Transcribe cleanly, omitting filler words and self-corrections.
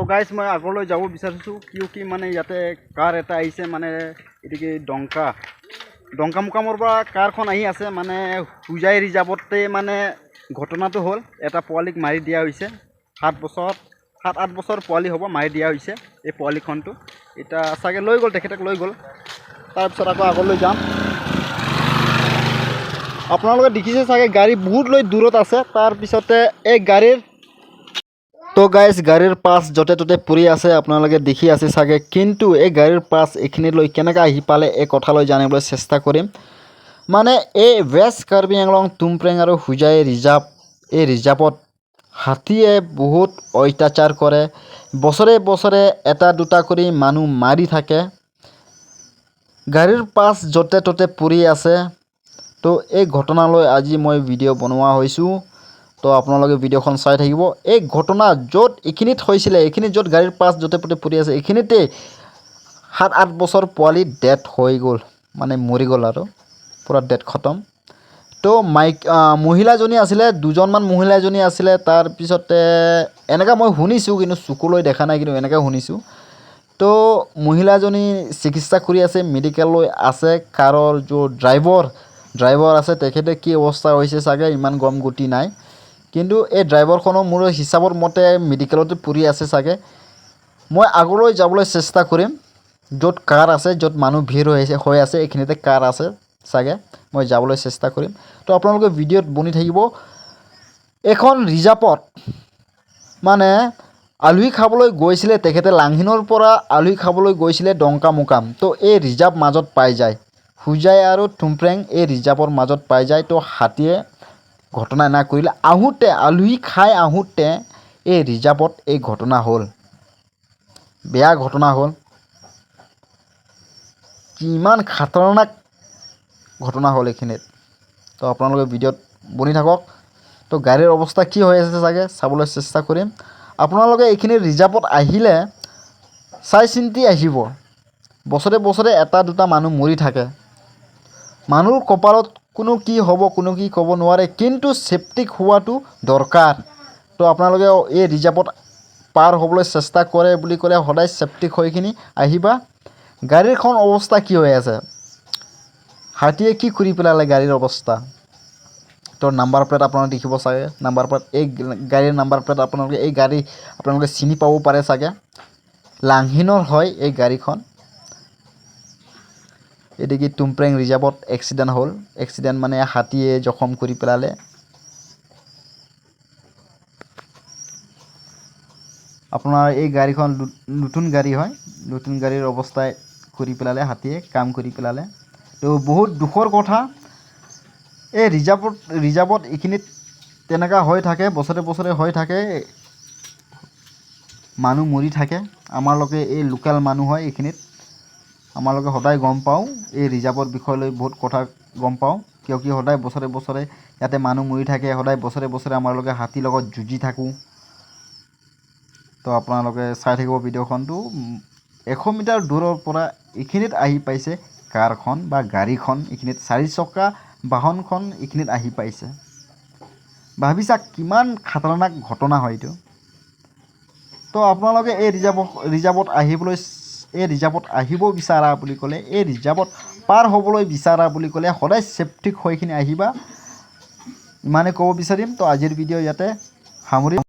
Guys, মই আগলৈ যাব বিচাৰিছোঁ, কিয় কি মানে ইয়াতে কাৰ এটা আহিছে, মানে এইটো কি ডংকা মুকামৰ পৰা কাৰখন আহি আছে। মানে হোজাই ৰিজাৰ্ভতে মানে ঘটনাটো হ'ল, এটা পোৱালিক মাৰি দিয়া হৈছে। 7 বছৰ, 7-8 বছৰ পোৱালি হ'ব, মাৰি দিয়া হৈছে এই পোৱালিখনটো। এতিয়া চাগে লৈ গ'ল, তেখেতক লৈ গ'ল। তাৰপিছত আকৌ আগলৈ যাম। আপোনালোকে দেখিছে চাগে, গাড়ী বহুত লৈ দূৰত আছে। তাৰপিছতে এই গাড়ীৰ, তো গাইজ, গাড়ীৰ পাছ য'তে ত'তে পৰি আছে, আপোনালোকে দেখি আছে চাগে। কিন্তু এই গাড়ীৰ পাছ এইখিনিলৈ কেনেকৈ আহি পালে, এই কথালৈ জানিবলৈ চেষ্টা কৰিম। মানে এই ৱেষ্ট কাৰ্বি আংলং টুমপ্ৰেং আৰু হোজাই ৰিজাৰ্ভ, এই ৰিজাৰ্ভত হাতীয়ে বহুত অত্যাচাৰ কৰে। বছৰে বছৰে এটা দুটা কৰি মানুহ মাৰি থাকে। গাড়ীৰ পাছ য'তে ত'তে পৰি আছে। তো এই ঘটনালৈ আজি মই ভিডিঅ' বনোৱা হৈছোঁ। তো আপোনালোকে ভিডিঅ'খন চাই থাকিব। এই ঘটনা য'ত এইখিনিত হৈছিলে, এইখিনিত য'ত গাড়ীৰ পাছ য'তে ত'তে পৰি আছে, এইখিনিতে 7-8 বছৰ পোৱালি ডেথ হৈ গ'ল, মানে মৰি গ'ল আৰু পূৰা ডেথ, খতম। তো মাইক মহিলাজনী আছিলে, দুজনমান মহিলাজনী আছিলে। তাৰপিছতে এনেকুৱা মই শুনিছোঁ, কিন্তু চকুলৈ দেখা নাই, কিন্তু এনেকৈ শুনিছোঁ। তো মহিলাজনী চিকিৎসা কৰি আছে, মেডিকেললৈ আছে। কাৰৰ য'ৰ ড্ৰাইভাৰ আছে, তেখেতে কি অৱস্থা হৈছে চাগে ইমান গম গতি নাই। কিন্তু এই ড্ৰাইভাৰখনো মোৰ হিচাপৰ মতে মেডিকেলতে পৰি আছে চাগে। মই আগলৈ যাবলৈ চেষ্টা কৰিম, য'ত কাৰ আছে, য'ত মানুহ ভিৰ হৈ আছে, এইখিনিতে কাৰ আছে চাগে, মই যাবলৈ চেষ্টা কৰিম। তো আপোনালোকে ভিডিঅ'ত বনি থাকিব। এখন ৰিজাৰ্ভত মানে আলহী খাবলৈ গৈছিলে তেখেতে, লাংহিনৰ পৰা আলহী খাবলৈ গৈছিলে ডংকা মুকাম। তো এই ৰিজাৰ্ভ মাজত পাই যায়, হোজাই আৰু টুমপ্ৰেং এই ৰিজাৰ্ভৰ মাজত পাই যায়। তো হাতীয়ে ঘটনা এনে কৰিলে। আহোঁতে, আলহী খাই আহোঁতে এই ৰিজাৰ্ভত এই ঘটনা হ'ল, বেয়া ঘটনা হ'ল। কিমান খাতাৰনাক ঘটনা হ'ল এইখিনিত। তো আপোনালোকে ভিডিঅ'ত বনি থাকক। তো গাড়ীৰ অৱস্থা কি হৈ আছে চাগে চাবলৈ চেষ্টা কৰিম। আপোনালোকে এইখিনি ৰিজাৰ্ভত আহিলে চাই চিন্তি আহিব। বছৰে বছৰে এটা দুটা মানুহ মৰি থাকে। মানুহৰ কপালত কোনো কি হ'ব, কোনো কি ক'ব নোৱাৰে, কিন্তু ছেফটি হোৱাটো দৰকাৰ। তো আপোনালোকে এই ৰিজাৰ্ভত পাৰ হ'বলৈ চেষ্টা কৰে বুলি ক'লে সদায় ছেফটি হৈ কিনি আহিবা। গাড়ীখন অৱস্থা কি হৈ আছে, হাতীয়ে কি কৰি পেলালে গাড়ীৰ অৱস্থা। তো নাম্বাৰ প্লেট আপোনালোকে দেখিব চাগে, নাম্বাৰ প্লেট, এই গাড়ীৰ নাম্বাৰ প্লেট আপোনালোকে, এই গাড়ী আপোনালোকে চিনি পাব পাৰে চাগে। লাংহিনৰ হয় এই গাড়ীখন। এইটো কি টুমপ্ৰেং ৰিজাৰ্ভত এক্সিডেণ্ট হ'ল। এক্সিডেণ্ট মানে হাতীয়ে জখম কৰি পেলালে। আপোনাৰ এই গাড়ীখন নতুন গাড়ী হয়, নতুন গাড়ীৰ অৱস্থাই কৰি পেলালে, হাতীয়ে কাম কৰি পেলালে। তো বহুত দুখৰ কথা। এই ৰিজাৰ্ভত এইখিনিত তেনেকুৱা হৈ থাকে, বছৰে বছৰে হৈ থাকে, মানুহ মৰি থাকে। আমাৰলোকে এই লোকেল মানুহ হয় এইখিনিত, আমালোকে সদায় গম পাওঁ, এই ৰিজাৰ্ভৰ বিষয় লৈ বহুত কথা গম পাওঁ। কিয় কি সদায় বছৰে বছৰে ইয়াতে মানুহ মৰি থাকে, সদায় বছৰে বছৰে আমালোকে হাতীৰ লগত যুঁজি থাকোঁ। তো আপোনালোকে চাই থাকিব ভিডিঅ'খনটো। 100 মিটাৰ দূৰৰ পৰা এইখিনিত আহি পাইছে কাৰখন বা গাড়ীখন, এইখিনিত চাৰিচকা বাহনখন এইখিনিত আহি পাইছে। ভাবিছা কিমান খাতাৰনাক ঘটনা হয় এইটো। তো আপোনালোকে এই ৰিজাৰ্ভত আহিবলৈ, এই ৰিজাৰ্ভত আহিব বিচাৰা বুলি ক'লে, এই ৰিজাৰ্ভত পাৰ হ'বলৈ বিচাৰা বুলি ক'লে সদায় ছেফটি হৈ কিনি আহিবা, ইমানে ক'ব বিচাৰিম। তো আজিৰ ভিডিঅ' ইয়াতে সামৰিম।